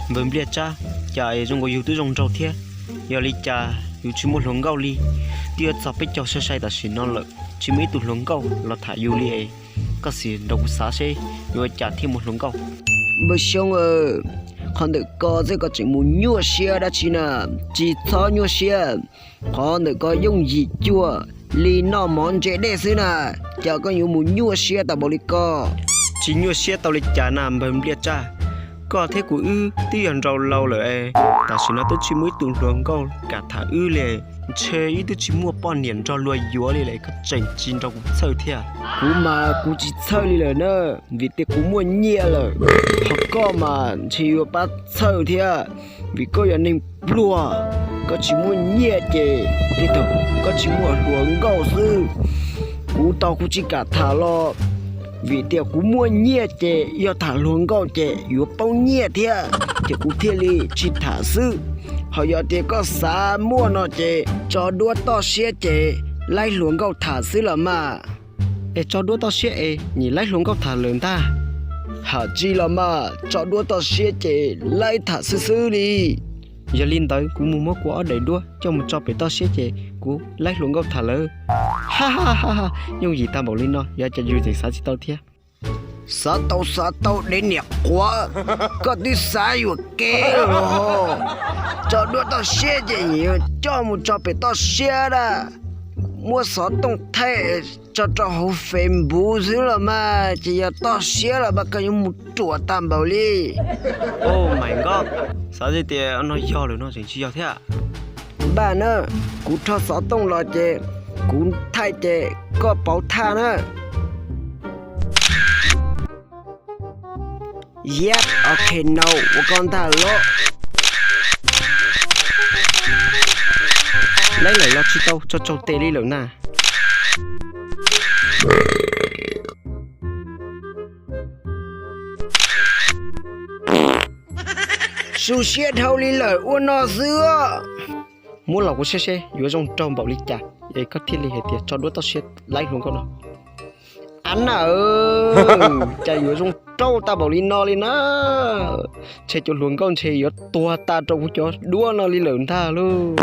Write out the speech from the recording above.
Npawg Npliaj Tsab, cas es zoo nkaus yus twb zoo nraug thiab, yog li cas yus tsis muaj hluas nkauj li? Twb yuav txog peb caug sai sai tam sim no lawm, tsis muaj ib tug hluas nkauj los tham yus li es. Koj sim nrog kuv xav seb yuav ua cas thiaj muaj hluas nkauj. Npawg Xyoob, qhov ntawm ko xwb koj tseem mus nyuaj siab dab tsi na? Tsis txhob nyuaj siab, qhov ntawm ko yooj yim cuag li noj mov ntse dej xwb na, cas koj yuav mus nyuaj siab tau npaum li ko? Tsis nyuaj siab tau li cas na npawg Npliaj Tsab, koj thiab kuv wb twb yog nraug laus lawm, tam sim no twb tsis muaj ib tug hluas nkauj kam tham wb li, ntshe wb twb tsis muaj poj niam nrog luag yuav li lawm, koj tseem tsis nrog kuv txhawj thiab? Kuv mas kuv tsis txhawj li lawm na, vim tias kuv muaj nyiaj lawm. Ho koj mas ntshe yuav pab txhawj thiab, vim koj yog neeg pluag, koj tsis muaj nyiaj ces tej thaum koj tsis muaj hluas nkauj xwb. Kuv tau kuv tsis kam tham los, vim tias kuv muaj nyiaj ces yog tham hluas nkauj ces yuav poob nyiaj thiab, ces kuv thiaj li tsis tham xwb. Ho yog tias koj xav muaj no ces tso duab toj siab ces laib hluas nkauj tham xwb los mas. Es tso duab toj siab es nim laib hluas nkauj tham lawm ntag. Ham tsis los mas, tso duab toj siab ces laib tham xwb xwb li. Yog li ntawd kuv mus muab kuv ob daim duab coj mus tso pem toj siab ces kuv laib hluas nkauj tham lawm. Ha ha ha, yooj yim tag npaum li no yog cas yus tseem xav tsis tau thiab? Xav tau xav tau dev niam quav, koj twb xav yuam kev los. Tso duab toj siab ces yuav coj mus tso pem toj siab na, muab xov tooj thaij tso rau hauv Facebook xwb los mas, ces yog toj siab los mas koj yuav mus ruam tag npaum li. Oh my god, xav tias no yog lawm no tseem tsis yog thiab. Npaj na, kuv rho xov tooj los ces kuv thaij ces koj pauv thaj na. Yep, ok no, ua koj ntag los. Laib lawm los tsis tau, tso tsaug tes li lawm na. Su siab dhau li lawm ua no xwb. Muab los kuv saib seb yuav zoo nraug npaum li cas es koj thiaj li hais tias tso duab toj siab laib hluas nkauj no. Ab na, cas yuav zoo nraug tag npaum li no li na. Ntshe cov hluas nkauj ntshe yuav tuag tag rau kuv cov duab no li lawm ntag lauj.